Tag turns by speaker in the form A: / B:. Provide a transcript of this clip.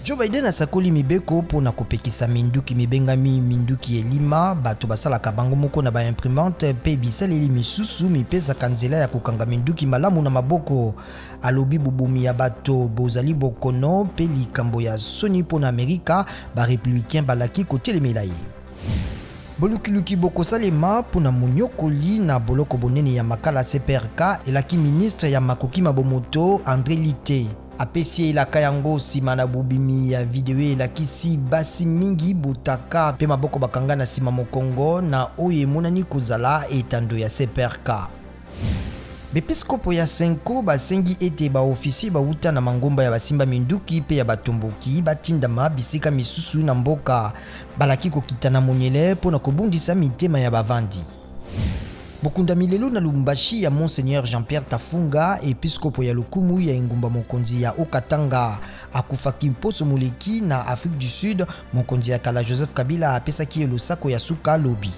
A: Joe Biden asakoli mibeko mpo na kopekisa minduki mibengami minduki elima, bato basalaka bango moko na ba imprimante mpe bisaleli misusu mipesaka nzela ya kokanga minduki malamu na maboko. Alobi bobomi ya bato bozali bokono mpe likambo ya soni mpo na Amerika, ba republicains balaki kotelemela ye. Bolukiluki bokosalema mpo na monyokoli na boloko bonene ya Makala CPRK, elaki ministre ya makoki ma bomoto Andre Lite. Apesi elaka yango nsima na bobimi ya video elakisi basi mingi botaka mpe maboko bakanga na nsima mokongo na oyo emonani kozala etando ya CPRK. Bepiskopo ya Cenco basengi ete ba officiers bawuta na mangomba ya basimba minduki mpe ya batomboki batindama bisika misusu na mboka. Balaki kokita na monyele mpo na kobundisa mitema ya bavandi. Bokundami lelo na Lubumbashi ya Monseigneur Jean-Pierre Tafunga, episkopo ya lokumu ya engumba mokonzi ya Haut-Katanga. Akufaki mposo moleki na Afrique du Sud. Mokonzi ya kala Joseph Kabila apesaki ye losako ya suka lobi.